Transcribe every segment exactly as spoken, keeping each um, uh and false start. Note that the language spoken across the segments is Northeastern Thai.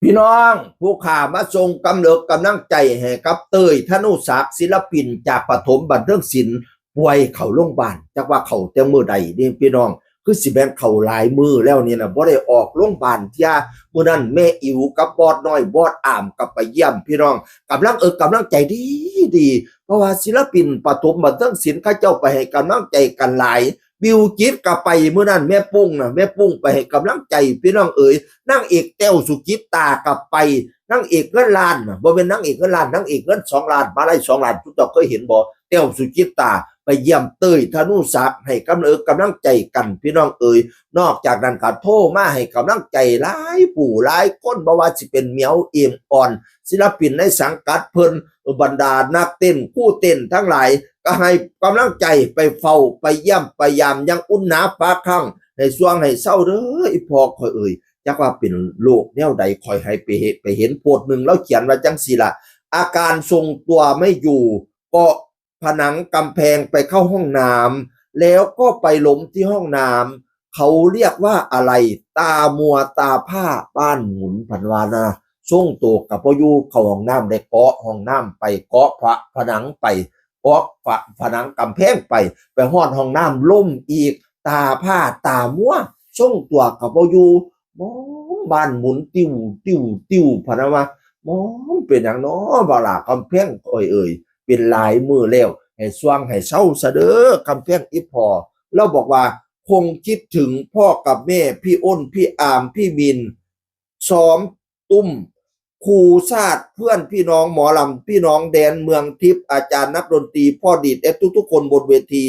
พี่น้อง ผู้ข้ามาส่งกำเลิกกำลังใจให้กับเต้ย ธนุศักดิ์ ศิลปินจากปฐมบันเทิงศิลป์ ป่วยเข้าโรงพยาบาล จักว่าเข้าแต่มื้อใดนี่พี่น้อง คือสิแม่นเข้าหลายมื้อแล้วนี่นะ บ่ได้ออกโรงพยาบาลเทื่อ มื้อนั้นแม่อิ๋วกับบอสน้อย บอสอามก็ไปเยี่ยมพี่น้อง กำลังเอิกกำลังใจดีดี เพราะว่าศิลปินปฐมบันเทิงศิลป์เขาเจ้าไปให้กำลังใจกันหลาย บิวจิตก็ไปมื้อนั้น แม่ปุ้งนะ แม่ปุ้งไปให้กำลังใจพี่น้องเอ๋ย นางเอกแต้วสุจิตตาก็ไป นางเอกเงินล้านนะ บ่แม่นนางเอกเงินล้าน นางเอกเงินสองล้าน มาลัยสองล้าน ทุกเจ้าเคยเห็นบ่ แต้วสุจิตตาไปเยี่ยมเต้ย ธนุศักดิ์ ให้กำลังกำลังใจกันพี่น้องเอ๋ย นอกจากนั้นก็โทรมาให้กำลังใจหลายผู้หลายคน บ่ว่าสิเป็นเหมียว เอมออน ศิลปินในสังกัดเพิ่น บรรดานักเต้น ครูเต้นทั้งหลาย ก็ให้กำลังใจ ไปเฝ้าไปเยี่ยมไปยามอย่างอุ่นหนาฝาคั่ง ให้ส่วงให้เซาเด้อ อีพ่อข่อยเอ๋ย จักว่าเป็นโรคแนวใด ข่อยให้ไปเห็น ไปเห็นโพสต์หนึ่ง แล้วเขียนว่าจังซี่ล่ะ อาการทรงตัวไม่อยู่ เกาะผนังกำแพงไปเข้าห้องน้ำ แล้วก็ไปล้มที่ห้องน้ำ เขาเรียกว่าอะไร ตามัวตาพร่า บ้านหมุน เพิ่นว่านะ ทรงตัวก็บ่อยู่ เข้าห้องน้ำได้เกาะห้องน้ำไป เกาะฝาผนังไป เกาะฝาผนังกำแพงไป ไปฮอดห้องน้ำล้มอีก ตาพร่าตามัว ทรงตัวก็บ่อยู่ มองบ้านหมุน ติ้วติ้วติ้ว เพิ่นว่า มองเป็นหยังน้อ บ่าล่ะ กำแพงข่อยเอ๋ย เป็นหลายมื้อแล้ว ให้ส่วงให้เซาซะเด้อ กำแพง อีพ่อ ลาวบอกว่า คงคิดถึงพ่อกับแม่ พี่อ้น พี่อาม พี่มิน ซ้อมตุ้ม ครูชาติ เพื่อนพี่น้องหมอลำ พี่น้องแดนเมืองทิพย์ อาจารย์นักดนตรี พ่อดีดเอฟ ทุกๆคนบนเวที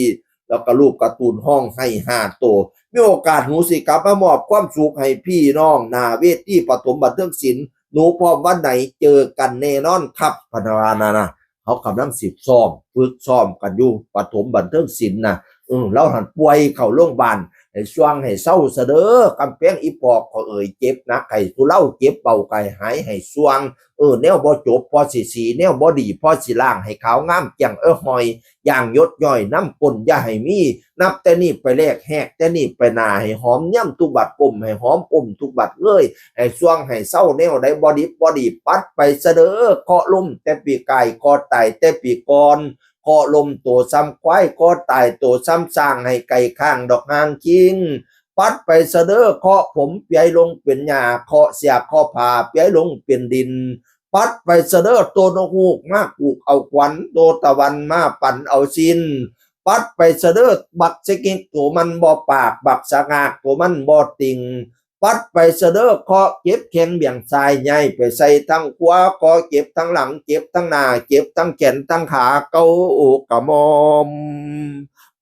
แล้วก็รูปการ์ตูนฮ้องไห้ห้าตัว มีโอกาสหนูสิกลับมามอบความสุขให้พี่น้องหน้าเวทีปฐมบันเทิงศิลป์ หนูพร้อมวันไหนเจอกันแน่นอนครับ เพิ่นว่านะนะ เขากำลังสิซ้อม ฝึกซ้อมกันอยู่ ปฐมบันเทิงศิลป์นะ เออ ลาวหั้นป่วยเข้าโรงพยาบาล ให้ส่วงให้เซาซะเด้อ กำแพง อีพ่อข่อยเอ๋ย เจ็บหนักให้ทุเลา เจ็บเบาก็ให้หายให้ส่วง เออ แนวบ่จบพอสิสี แนวบ่ดีพอสิล้าง ให้ขาวงามแจ่งเอ้อหอย อย่างหยดย้อยน้ำก้นอย่าให้มี นับแต่นี้ไปแรก แฮกแต่นี้ไปหน้า ให้หอมย้ำทุกบัด ปมให้หอมอมทุกบัดเลย ให้ส่วงให้เซา แนวใดบ่ดิบบ่ดี ปัดไปซะเด้อ เคราะห์ล้มแต่ปีกาย เคราะห์ตายแต่ปีก่อน เคราะห์ล้มโตซ้ำควาย เคราะห์ตายโตซ้ำช้าง ให้ไก่ข้างดอกหางคิง ปัดไปซะเด้อ เคราะห์ผมเปียลงเป็นหญ้า เคราะห์เสียเคราะห์ผาเปียลงเป็นดิน ปัดไปซะเด้อ โตนกฮูกมากูกเอาขวัญ โตตะวันมาปั่นเอาสิ้น ปัดไปซะเด้อ บักสะกิกโตมันบ่ปาก บักสะงากโตมันบ่ติ่ง ปัดไปซะเด้อ เคราะห์เจ็บแข้งเบี่ยงซ้าย ย้ายไปใส่ทางขวา เคราะห์เจ็บทั้งหลัง เจ็บทั้งหน้า เจ็บทั้งแขนทั้งขา เกาอกกะมอม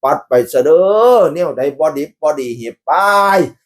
ปัดไปซะเด้อ แนวใดบ่ดิบบ่ดี เหียบไป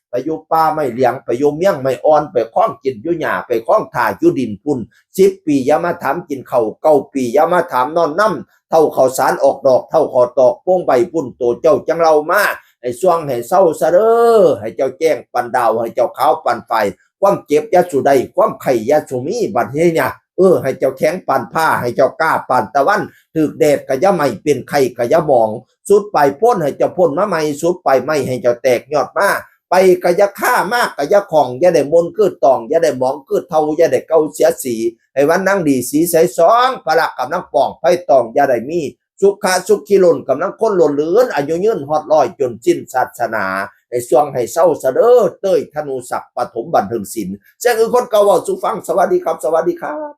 ไปอยู่ป่าไม้เหลียง ไปอยู่เมียงไม้อ่อน ไปคล้องกินอยู่หญ้า ไปคล้องถ่าอยู่ดินพุ้น สิบปีอย่ามาถามกินข้าว เก้าปีอย่ามาถามนอนนำ เฒ่าข้าวสารออกดอก เฒ่าข้าวตอกโป่งใบพุ้น โตเจ้าจั่งเล่ามา ให้ส่วงให้เซาซะเด้อ ให้เจ้าแจ้งปานดาว ให้เจ้าขาวปานฝ้าย ความเจ็บอย่าสู่ได้ ความไข้อย่าสู่มี บัดนี้เนี่ย เออ ให้เจ้าแข็งปานฟ้า ให้เจ้ากล้าปานตะวัน ถืกแดดก็อย่าไหม้ เป็นไข้ก็อย่าหมอง สุดปลายพ้นให้เจ้าพ้นมาใหม่ สุดปลายไม้ให้เจ้าแตกยอดมา ไปก็อย่าคา มาก็อย่าข้อง อย่าได้มนคือตอง อย่าได้หมองคือเฒ่า อย่าได้เก่าเสียสี ให้วันนั่งดีสีใสส่อง พละกำลังป่อง ไฟตองอย่าได้มี สุขะสุขีล้นกำลังคนล้นเหลือ อายุยืนฮอดร้อยจนสิ้นศาสนา ให้ส่วงให้เซาซะเด้อ เต้ย ธนุศักดิ์ ปฐมบันเทิงศิลป์ เสียงคือคนเก่าเว้าสู่ฟัง สวัสดีครับ สวัสดีครับ